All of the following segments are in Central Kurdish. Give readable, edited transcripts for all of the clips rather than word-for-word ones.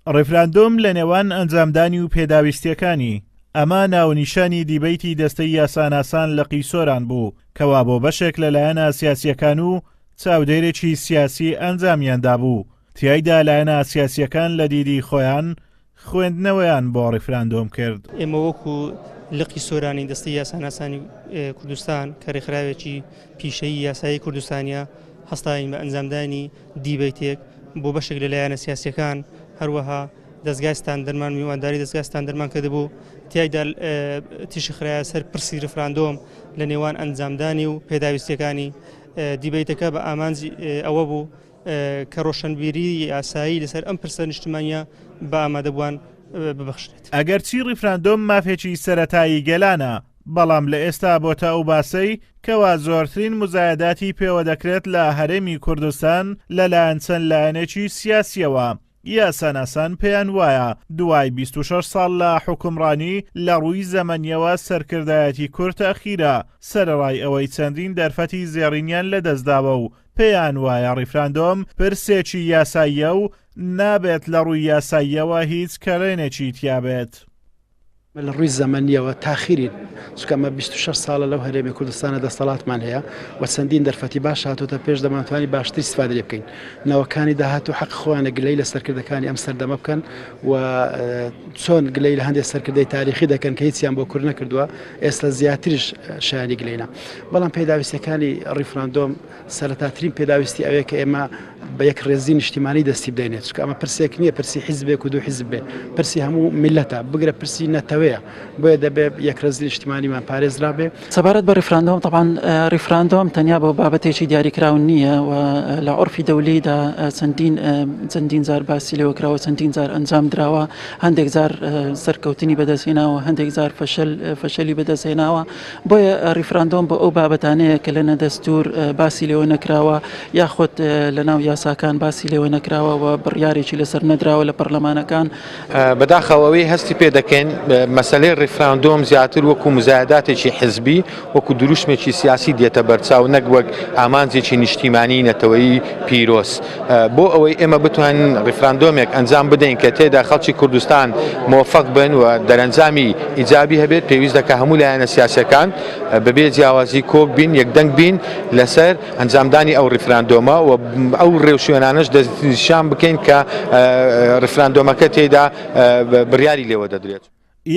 ڕیفراندۆم لە نێوان ئەنجامدانی و پێداویستیەکانی، ئەمە ناونیشانی دیبەیتی دەستەی یاساناسان لقی سۆران بوو کەوا بۆ بەشێک لە لایەنە سیاسیەکان و چاودێرێکی سیاسی ئەنجامیان دابوو، تیایدا لایەنە سیاسیەکان لە دیدی خۆیان خوێندنەوەیان بۆ ڕیفراندۆم کرد. ئێمە وەکو لقی سۆرانی دەستەی یاساناسانی کوردستان کە ڕێکخراوێکی پیشەیی یاسایی کوردستانیە هەستاین بە ئەنجامدانی دیبەیتێک بۆ بەشێک لە لایەنە سیاسیەکان، هەروەها دەزگای ستاندەرمان میوانداری دەزگای ستاندەرمان کردبوو، تیایدا تیشک خرایە سەر پرسی ڕیفراندۆم لە نێوان ئەنجامدانی و پێداویستیەکانی. دیبەیتەکە بە ئامانجی ئەوە بوو کە ڕۆشنبیری یاسایی لەسەر ئەم پرسە نیشتمانیە بە ئامادەبووان ببەخشرێت. ئەگەرچی ڕیفراندۆم مافێکی سەرەتایی گەلانە، بەڵام لە ئێستا بۆتە ئەو باسەی کەوا زۆرترین موزایەداتی پێوە دەکرێت لە هەرێمی کوردستان لەلایەن چەند لایەنێکی سیاسیەوە. یاساناسان پێیان وایە دوای 26 ساڵ لە حوکمڕانی لە ڕووی زەمەنیەوە سەرکردایەتی کورد تەئخیرە، سەرەڕای ئەوەی چەندین دەرفەتی زێڕینیان لەدەستداوە و پێیان وایە ڕیفراندۆم پرسێکی یاساییە و نابێت لە ڕووی یاساییەوە هیچ کەلێنێکی تیابێت. ئێمە لە ڕووی زەمەنییەوە تاخیرین، چونکە ئەمە 26 ساڵە لەو هەرێمی کوردستانە دەستەڵاتمان هەیە و چەندین دەرفەتی باش هاتۆتە پێش دەمانتوانی باشتر ئیستفادە لێ بکەین. نەوەکانی داهاتوو حەق خۆیانە گلەیی لە سەرکردەکانی ئەم سەردەمە بکەن و چۆن گلەیی لە هەندێک سەرکردەی تاریخی دەکەن کە هیچیان بۆ کورد نەکردووە، ئێستا زیاتریش شایانی گلەیینە. بەڵام پێداویستیەکانی ڕیفراندۆم سەرەتاترین پێداویستی ئەوەیە کە ئێمە بە یەکڕێزی نیشتیمانی دەستی بدەینێ، چونکە ئەمە پرسێک نییە پرسی حیزبێک و دوو حیزب بێ، پرسی هەموو میللەتە، بگرە پرسی نەتەوەیە، بۆیە دەبێ یەکڕێزی نیشتیمانیمان پارێزرابێ. سەبارەت بە ڕیفراندۆم، تەبعەن ڕیفراندۆم تەنیا بۆ بابەتێکی دیاریکراو نییە و لە عورفی دەولیدا چەندین چەندین جار باسی لێوە کراوە، چەندین جار ئەنجام دراوە، هەندێک جار سەرکەوتنی بەدەست هێناوە، هەندێک جار فەشەل فەشەلی بەدەست هێناوە. بۆیە ڕیفراندۆم بۆ ئەو بابەتانەیە کە لە نەدەستور باسی لێوە نەکراوە یاخود لە ناو یاساکان باسی لێوە نەکراوە و بڕیارێکی لەسەر نەدراوە لە پەرلەمانەکان. بەداخەوە ئەوەی هەستی پێ دەکەین مەسەلەی ڕیفراندۆم زیاتر وەکو موزایەداتێکی حزبی وەکو دروشمێکی سیاسی دێتە بەرچاو نەک وەک ئامانجێکی نیشتیمانی نەتەوەیی پیرۆز. بۆ ئەوەی ئێمە بتوانین ڕیفراندۆمێک ئەنجام بدەین کە تێدا خەڵکی کوردستان مۆفەق بن و دەرەنجامی ئیجابی هەبێت پێویست دەکات هەموو لایەنە سیاسیەکان بەبێ جیاوازی کۆک بین یەکدەنگ بین لەسەر ئەنجامدانی ئەو ڕیفراندۆمە و ئەو ڕێوشوێنانەش دەستنیشان بکەین کە ڕیفراندۆمەکە تێدا بڕیاری لێوە دەدرێت.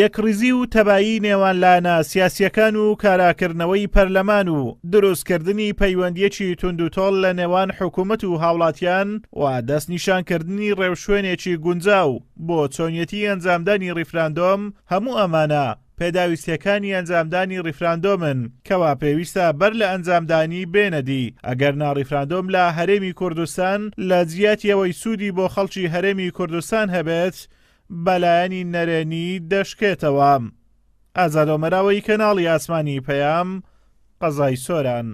یەکڕیزی و تەبایی نێوان لایەنە سیاسییەکان و کاراکردنەوەی پەرلەمان و دروستکردنی پەیوەندییەکی توندوتۆڵ لە نێوان حکومەت و هاوڵاتیان و دەستنیشانکردنی ڕێوشوێنێکی گونجاو بۆ چۆنیەتی ئەنجامدانی ڕیفراندۆم، هەموو ئەمانە پێداویستییەکانی ئەنجامدانی ڕیفراندۆمن کەوا پێویستە بەر لە ئەنجامدانی بێنەدی، ئەگەرنا ڕیفراندۆم لە هەرێمی کوردستان لە جیاتی ئەوەی سوودی بۆ خەڵکی هەرێمی کوردستان هەبێت، بەلایەنی نەرێنی دەشکێتەوە. ئازاد ئۆمەراوەی کەناڵی ئاسمانی پەیام، قەزای سۆران.